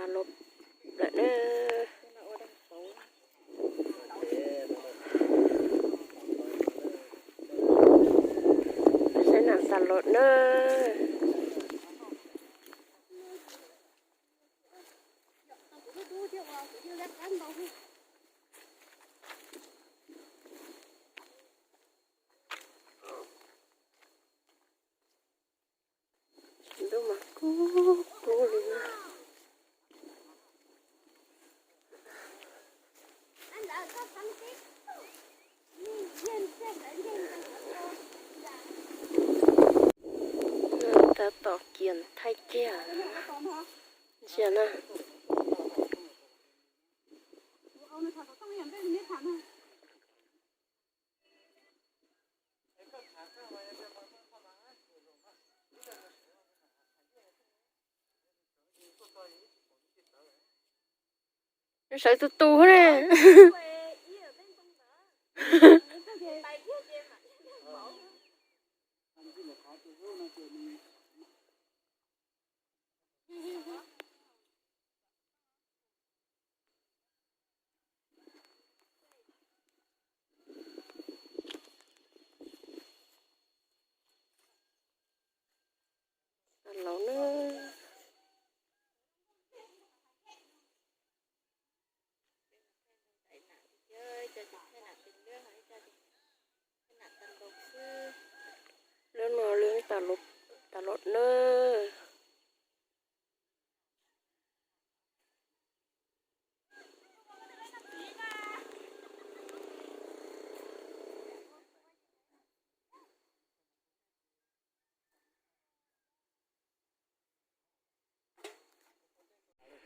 Los lawm na. Saib nas tas los na. Ntuj mas kub kub li na. Tab tom kiag thaij kiag ntsia na. Sawv tus tus ne. Laus na. Lub no lub tas los na.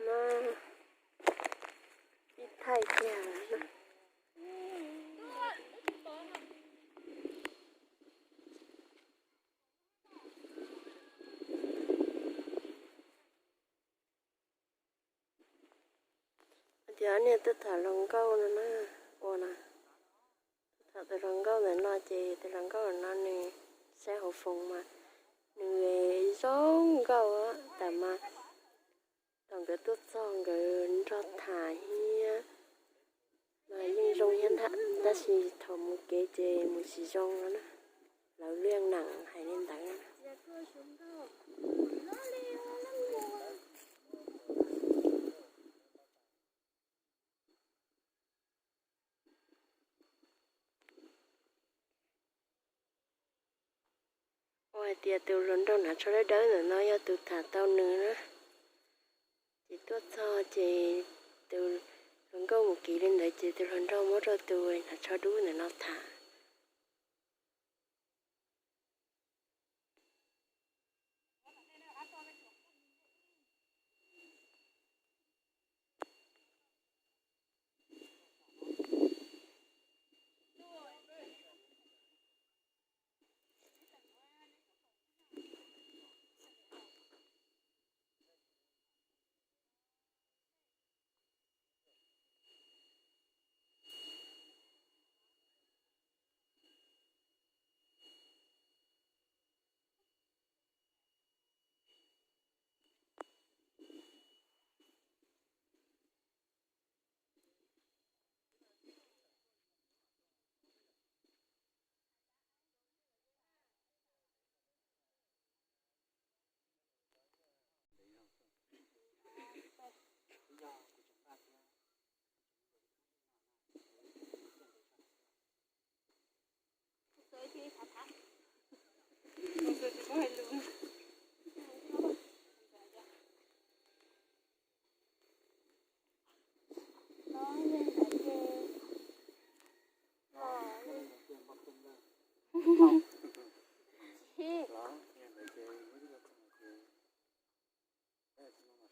No ib thaij kiag. Tias niag tuaj tham hluas nkauj no na, ua na, tuaj tham tus hluas nkauj ntawm no ces tus hluas nkauj no nws saib hauv foos mas nws zoo nkauj tas mas thaum nkawd tuaj txog nkawd nrog tham thiab mas yeej zoo thiab ntag, tab sis thaum mus kev ces mus tsis zoo no na. Lawv liaj nam hais li ntawd. Ua hais tias tus hluas nraug hnav tsho dawb dawb ntawm no yog tus tham tau nws na. Ces tuaj txog ces tus hluas nkauj mus kiv li ntawd ces tus hluas nraug muab rau tus hnav tsho dub ntawm no tham.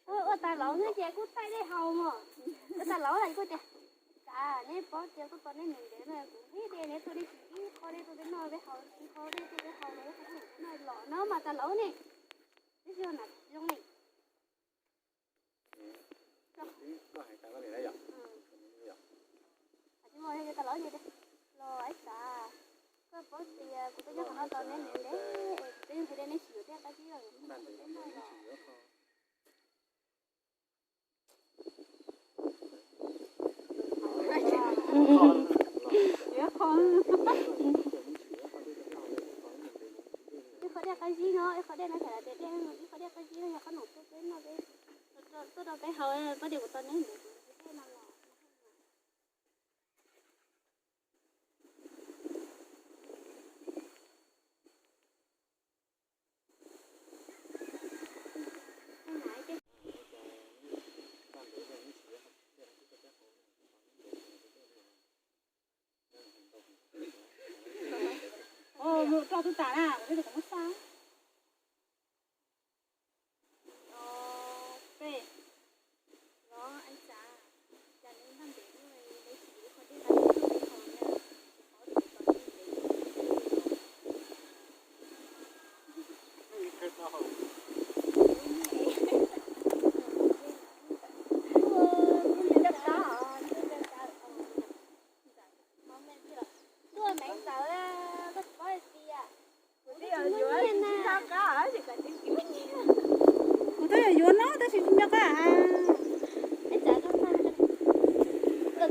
Ua tas laus no ces kuj thaij dej haus mog. Ua tas laus lawm kuj tias, cas neb paub tias kuv tau neb niam ntev no kuv ib dej neb tuaj neb tsis ib qho dej tuaj peb noj peb haus, ib qho dej tuaj peb haus los ib qho dej noj los no mas tas laus ne. Neb tsis yog nam zoo ne. Tsis muaj, tas laus ne, los ib tas, koj paub tias kuv twb nyob qhov no tau neb niam ntev, kuv twb yog nqhis dej neb tsis yuav thiab qab zib los. Ces kuv tau neb mus tus thaij no los. Mus rau tus tas na, tus tas muab xa. Peb. Los Aib Txav, cas neb npaj ntev luaj, neb tsis yuav qhov dej los neb tuaj neb haus na, tsis paub tias tom ntej ntev. Kuv twb yuav no tab sis tsis nco qab. Kuv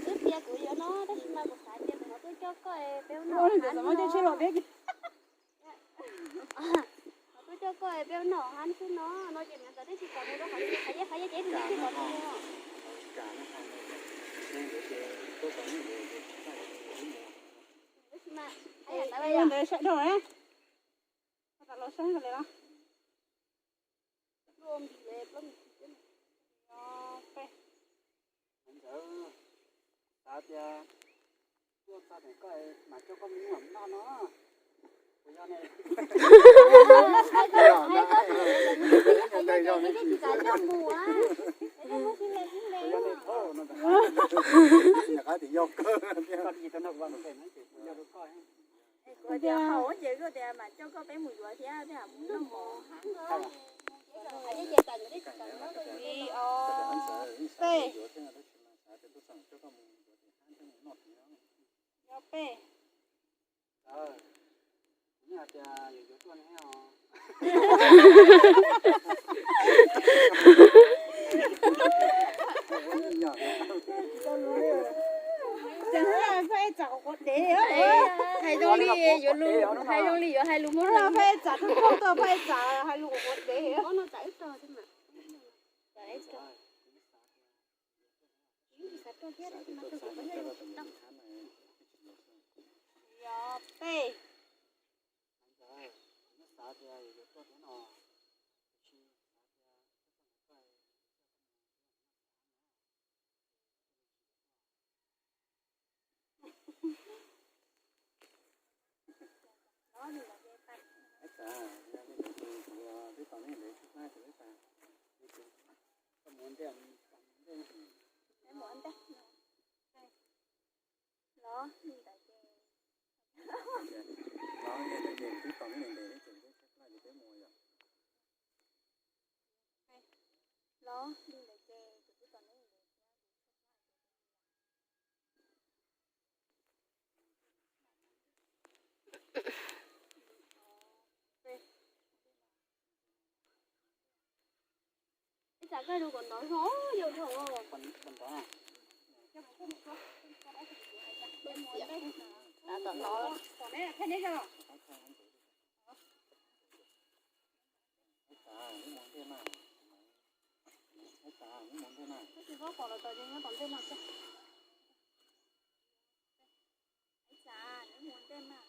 twb tias kuv yuav no tab sis mas kuv xav tias kuv mam tuaj coj koj peb ua no. Kuv tuaj coj koj peb ua no hab xwb no, no ces mas ntawd twb tsis kam mus rau qhov qhov yej qhov yej ces twb tsis kam mus. Ntawd sawv daws na, los saib li los. Peb. Xav tias tuaj txog tseem koj mas coj koj mus noj no. Kuv yog ne, kuv yog ne, nyuam qhuav tias yog kawg. Kuv tias haus ces kuv tias mam coj koj peb mus yuav thiab peb mam mus noj mov. Ib, ob, peb. Yog peb. Paj Ej Txav quav quav dev, hais zoo li yuav lus, hais zoo li yuav hais lus Hmoob, Paj Ej Txav tuaj tuaj, Paj Ej Txav hais lus quav quav dev. Yog peb. Los li ntawd ces, los li ntawd ces twb tau neb ntev ntev ces peb tshaj plaj ces peb mus yom. Los li ntawd ces kuv twb tau neb ntev ntev. Ib tsam koj hu kom ntov zoo, yog zoo. Tom no. Ib tsam neb mus ntej mas, ib tsam neb mus ntej mas, ib tsam neb mus ntej mas. Ib tsam neb mus ntej mas.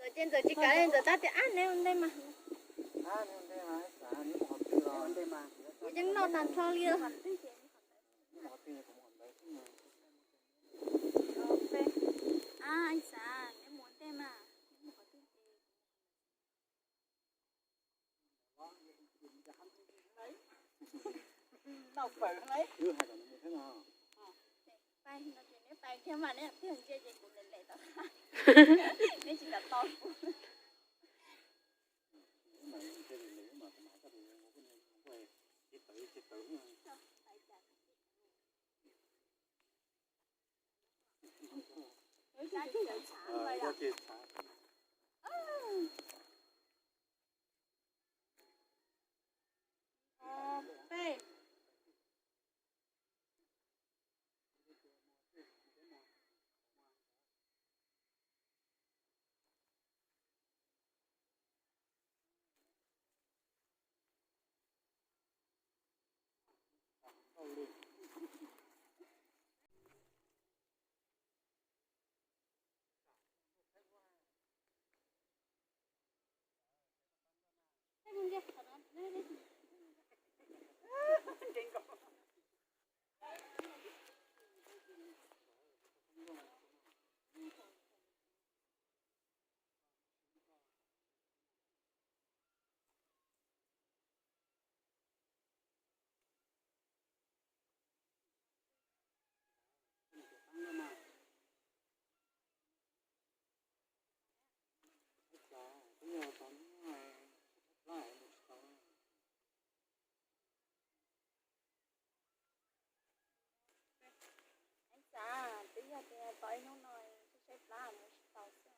Ntxawm ces Ntxawm tsis kam li, Ntxawm tab tias ab neb ua ntej mas. Kuv yeej noj tag nrho li. Ab, ib tsam neb mus ntej mas. Pais no ces neb pais kiag mas neb twb ntsia ces kuv lem lem tau, neb tsis kam tau kuv. Xav twb yog tias tos ib hnub no saib plab mus tsis tau xwb.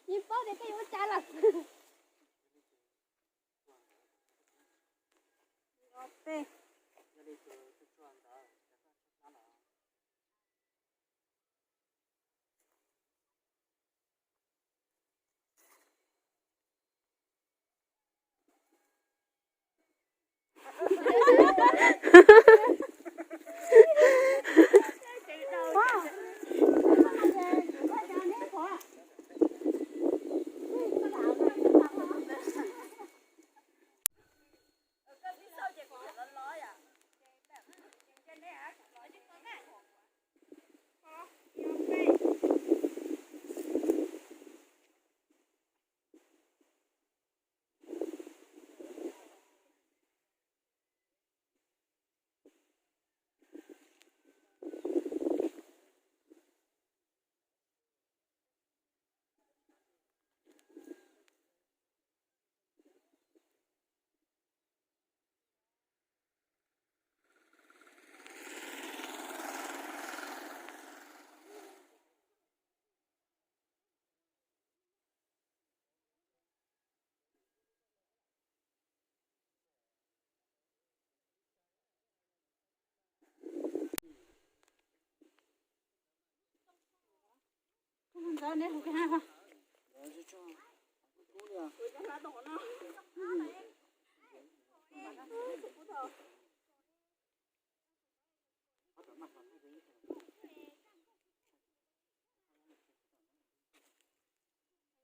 Yeej paub tias koj yuav ua cas lawm.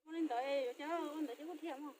Ua li ntawd yuav cov ua ntawd ces kuj thiaj mog.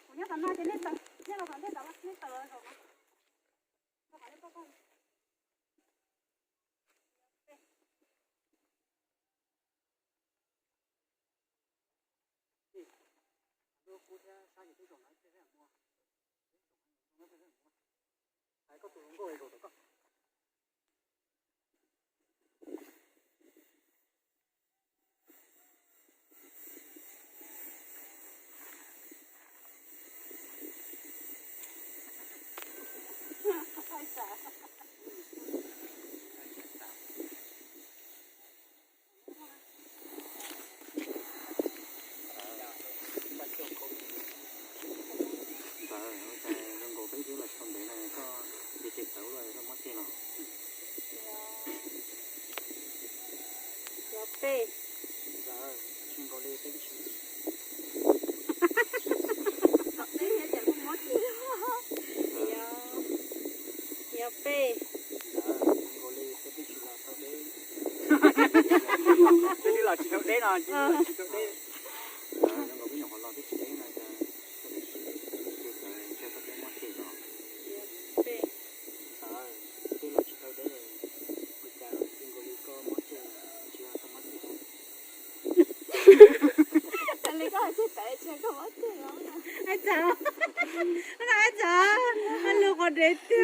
Kuv nyob tom no ces nej taws, nej los tom ntej tod, nej taws zaum no. Peb. Tsis nkaus li peb tsis. Yog, yog peb. Tsis nkaus li peb twb tsis los tau deb. Peb twb los tsis tau deb no, tsis los tsis tau deb. Zoo nkaus peb nyuam qhuav los twb tsis deb no cas, koj tiam sis tus txawv ntshe koj twb mob ceg los. Yog peb. Txawv, peb twb los tsis tau deb, ua cas zoo nkaus li koj mob ceg, tsis yog koj mob ceg. Li koj hais tsis tau, tsis yog koj mob ceg los. Ai txawv, ai txawv, lus qhuav dev tiag.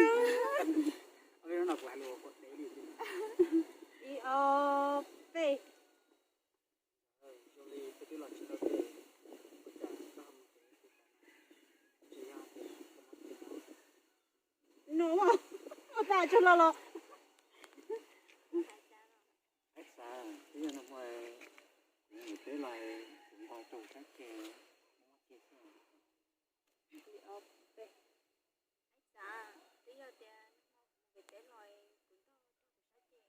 Ib ob peb. No, ua tas tsuag los los. Ib xav twb yog no hmo kuv mus peb los kuv nto rau sab ceg, mob ceg xwb. Ib ob peb. Ib xav twb yog tias kuv peb los kuv nto rau kuv sab ceg.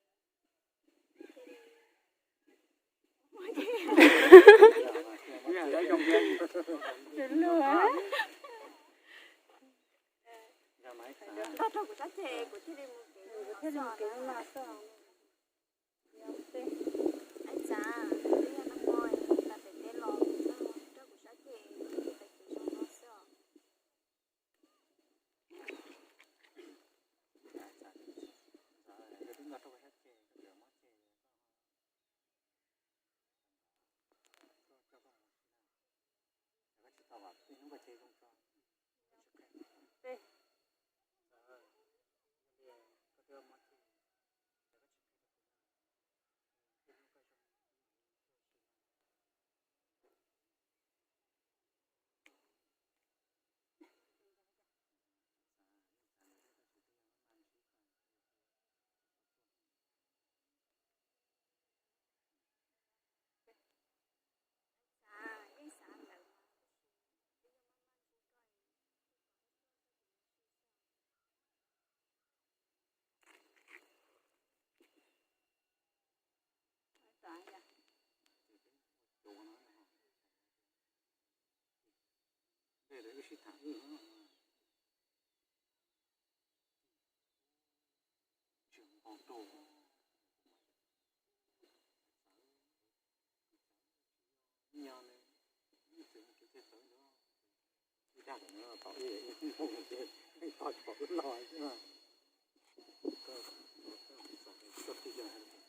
Nto rau kuv sab ceg kuv thiaj li mus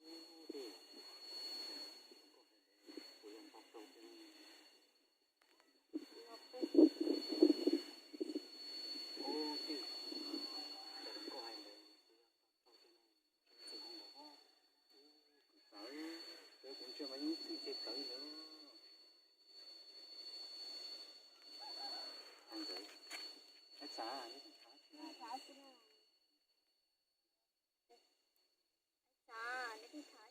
kev no xwb. Ib xav twb yog no hmo kuv peb los kuv nto rau kuv sab ceg kuv thiaj li kev zoo no xwb os. Txawv, kuv ntsia mas yeej txwj ces txawv ntawd. Ntxawm, ib txav, ib txav, ib txav,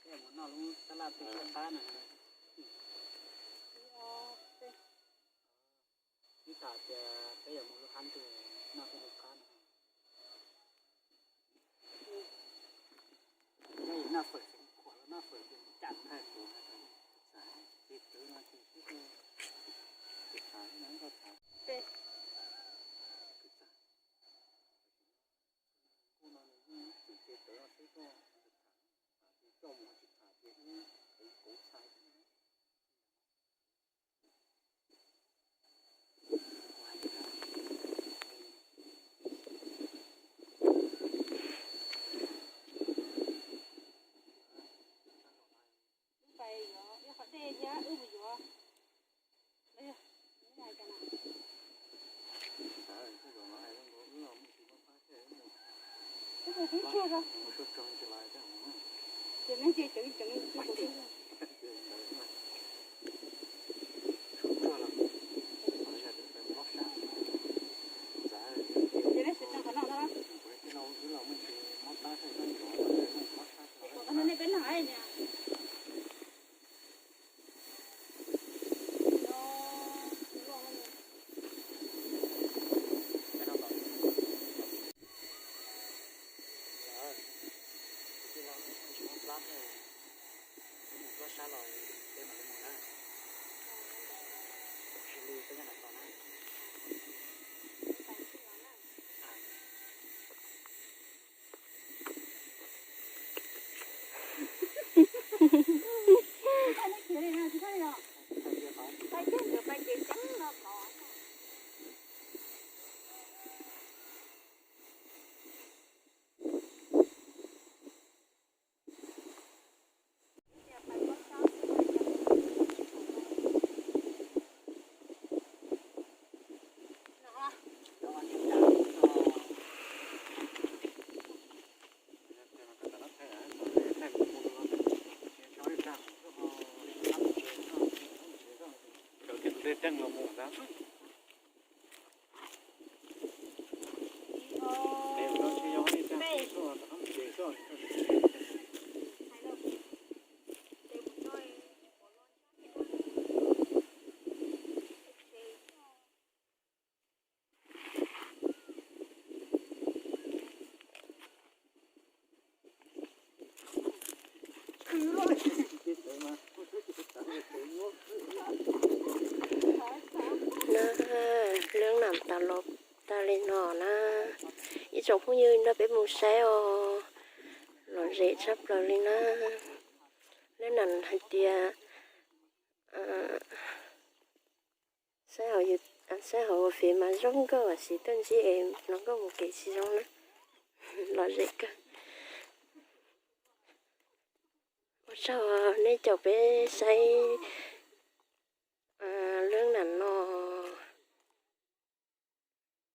peb mus noj lub tab laj tus qab na. Ib txav tias peb yuav mus lub qab ntug noj peb lub qab na. Noj fawm xeev khuam los noj fawm ces cam thawj kuv na. Ces twv no ces sib tus txav no nkauj txav. Kuj no nws yeej ib txwm ces tawv no xwb koj, ces coj mus tsis tham ces ib kuv txhais. Wb pais yuav ib qhov dej thiab wb mus yuav. Ces neb ces ceev ceev li. Ces neb siv tsees qhov no na. Qhov no nej peb noj niam. Tseem los mus ntag. Ces no tsis yog ib tag, Na, lub nam tas los tag li no na. Ib tsoom phooj ywg nrog peb mus saib os, lom zem tshaj plaws li na. Lub nam hais tias saib hauv, saib hauv ua fiv mas zoo nkauj, tab sis tuaj ntsib es hluas nkauj mus kev tsis zoo na. Lom zem kawg. Ua tsaug nej caum peb saib lub nam no.